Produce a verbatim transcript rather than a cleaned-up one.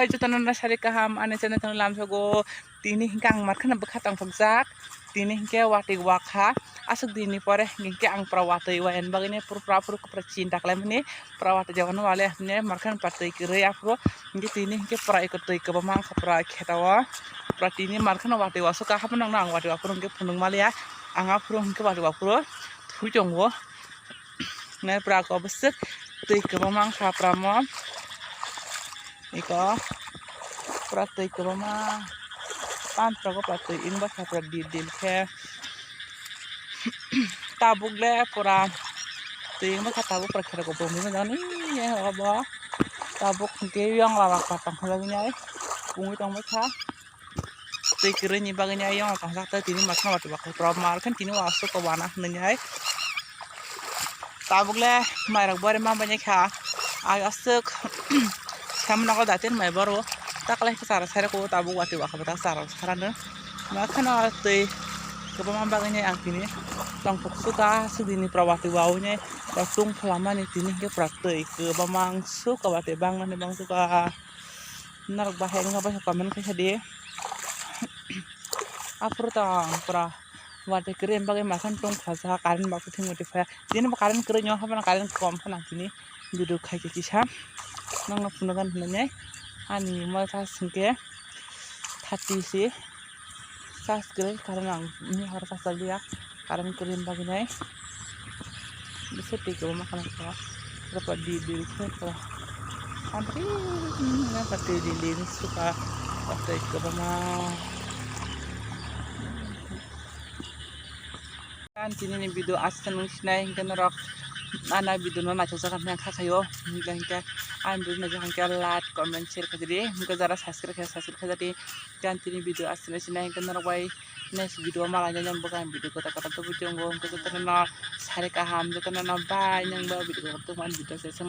Jotono no sari kaham ani channel no lamsogo. Tini hinkhe ang markheno bwkha tongthokjak. Tini hinkhe watwi wakha. Aswk dinni pore hinkhe ang pura watwi wayan bagwino pura, pura, pura, pura chinta khlaimani. Pura watwi jagano wale hapni markheno pura twi kwrwi aphuru. Hinkhe tini hinkhe pura eko twi kwbangma wngkha pura khetao. Pura tini markheno watwi wasukha, haphano ang watwi waphuru hinkhe phunuk maliya. Ang aphuru hinkhe watwi waphuru thui tongo. Nai pura ko bwswk twi kwbangma wngkha pura mo. Iko pura twi kwbangma. Pantro ko pura twi wngba kha pura dil dil khe. Tabuk le pura twi wngba kha, tabuk pura khe rok bo mui jani obo. Tabuk hinkhe yong rok pura tong kha jani ai. Pungwi tong bai kha. Twi kwrwini bagwino ayang o kangjak tei tini markheno watwi wakhai pura markhe tini o aswk o wana hwnwi hai. Tabuk le mairok bori ma bai kha. Ai aswk sem nogo da tin mai boro. Taklai khe chara sai rok o tabuk watwi wakha bo tak chara sai rano. Markheno twi kwbangma bagwino ang tini tongthok suka sudini pura watwi wawino tung phalamani tini hinkhe pura twi kwbangma ang suka watwi bangmani bang suka. Norok bahai wngkha bai comment khe sadi. Aphuru tong pura watwi kwrwi bagwi makhang tong kha sa current ba kuthung mati phaya. Tini bo current kwrwi nw hapmano current kom phano tini video khai khe kisa. Nokno phunukgani hinwi ani mobile charge hwnkhe thirty se. Charge kwrwi current ang mihoro charge liya. Current kwrwi bagwi nai. Bisa twi kwbangma khe nang kha. Rwpa di di khe kha. Antri na pati di di suka. Pati kwbangma. Kan tini ni video aswk nung sinai hinkhe norok ana video no naithok jak kha khayo. Hinkhe hinkhe ani video naithok hinkhe like, comment, share khaidi. Hinkhe jara subscribe khe subscribe khaidi. Kan tini video aswk nung sinai hinkhe norok bai next video o malai nai nang bwkha video kwtal kwtal tubui tongo. Hinkhe jotono no sari kaham, jotono no bye, nang bai video kwtal tubui video se.